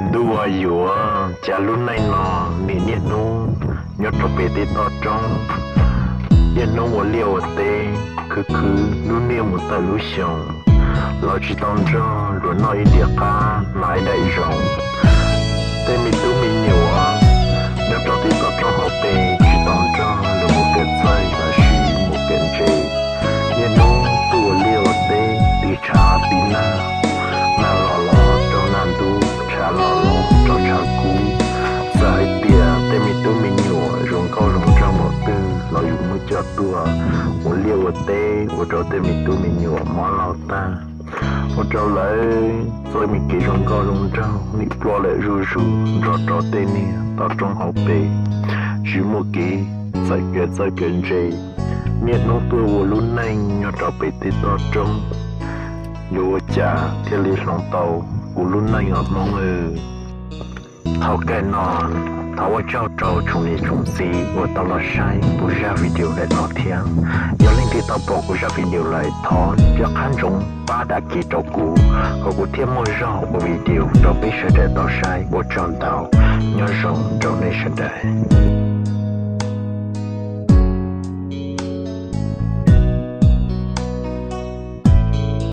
Ntuj yuav cas lub neej no nim niaj hnub nyob rau pem tej toj roob, niaj hnub ua liaj ua teb, khwv khwv lub niaj mus tawm lub xyoo, los tsis tau nrog luag noj ib diav qab hnav ib daim zoo. Tej me tub me nyuam nyob rau tej toj roob hauv pes tsis tau nrog luag mus kawm txawj los sis mus kawm ntse, niaj hnub tuaj ua liaj ua teb tiv tshav tiv nag, nag los los rau nag ntub, tshav los los rau tshav kub. Txawm hais tias tej me tub me nyuam zoo nkauj zoo nraug npaum twg los yus muab coj tuaj ua liaj ua teb ua rau tej me tub me nyuam mob lauj tag, ua rau lawv txoj me kev zoo nkauj zoo nraug nim ploj lawm zuj zus nrog rau tej niag toj roob hauv pes tsis muaj kev txawj kawm txawj kawm ntse, niaj hnub tuaj ua lub neej nyob rau pem tej toj roob. Yuav ua cas thiaj li hloov tau kuv lub neej os Hmoob aw? Thaum kawg no, thov ua tsaug rau tsoom niam tsoom txiv uas tau los saib kuv zaj video lawm no thiab. Yog leej twg tau pom kuv zaj video lawm thov nco qab ntsoov pab đăng ký rau kuv, kom kuv thiaj muaj zog ua video rau peb sawv daws tau saib. Ua tsaug ntau, nyob zoo rau nej sawv daws.